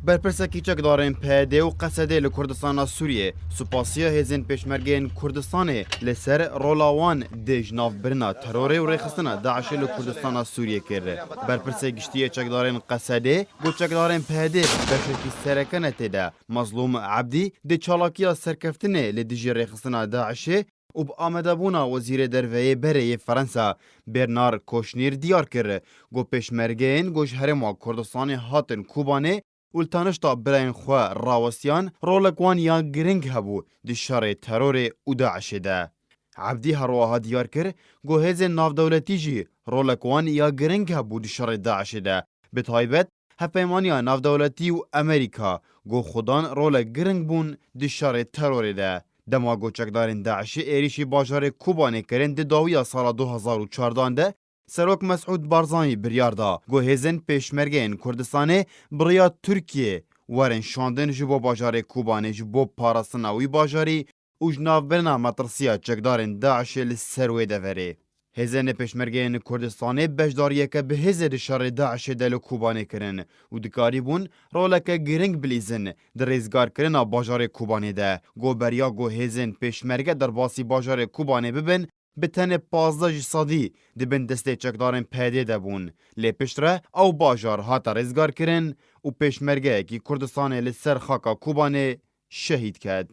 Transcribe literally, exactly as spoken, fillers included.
Berpirsekî çekdarên P Y D û Qesedê li Kurdistana Sûriyê supasiya hêzên pêşmergeyên Kurdistanê li ser rola wan dê ji navbirina terorê û rêxistina DAIŞê li Kurdistana Sûriyê kir. Berpirsê giştî yê çekdarên Qesedê got çekdarên P Y D beşekî sereke ne tê de. Mazlûm Ebdî di çalakiya serkeftinê li dijî rêxistina DAIŞê û bi amadebûna Wezîrê Derve yê berê yê Fransa Bernard Kouchner diyar kir, got pêşmergeyên ku ji Herêma Kurdistanê hatin Kobanê û li tanişta birayên xwe rawestiyan, rolek wan ya giring hebû di şerê terorê û DAIŞê de. Ebdî her wiha diyar kir, got hêzên navdewletî jî rolek wan ya giring hebû di şerê DAIŞê de. Bi taybet, hevpeymaniya navdewletî û Amerîka, got xudan rolek giring bûn di şerê terorê de. Dema ku çekdarên DAIŞê êrîşî bajarê Kobanê kirin di dawiya sala du hezar û çardeh de, Serok Mesûd Barzanî biryar da, got hêzên pêşmergeyên Kurdistanê bi rêya Tirkiyê werin şandin ji bo bajarê Kobanê ji bo parastina wî bajarî û ji navbirina metirsiya çekdarên DAIŞê li ser wê deverê. Hêzên pêşmergeyên Kurdistanê beşdariyeke bi hêzê di şerê DAIŞê de li Kobanê kirin û dikarîbûn roleke giring bilîzin di rêzgarkirina bajarê Kobanê de. Got beriya ku hêzên pêşmerge derbasî bajarê Kobanê bibin, bi tenê pazdeh ji sedî di bin destê çekdarên P Y D de bûn. Lê piştre ew bajar hate rêzgarkirin û pêşmergeyekî Kurdistanê li ser xaka Kobanê şehîd ket.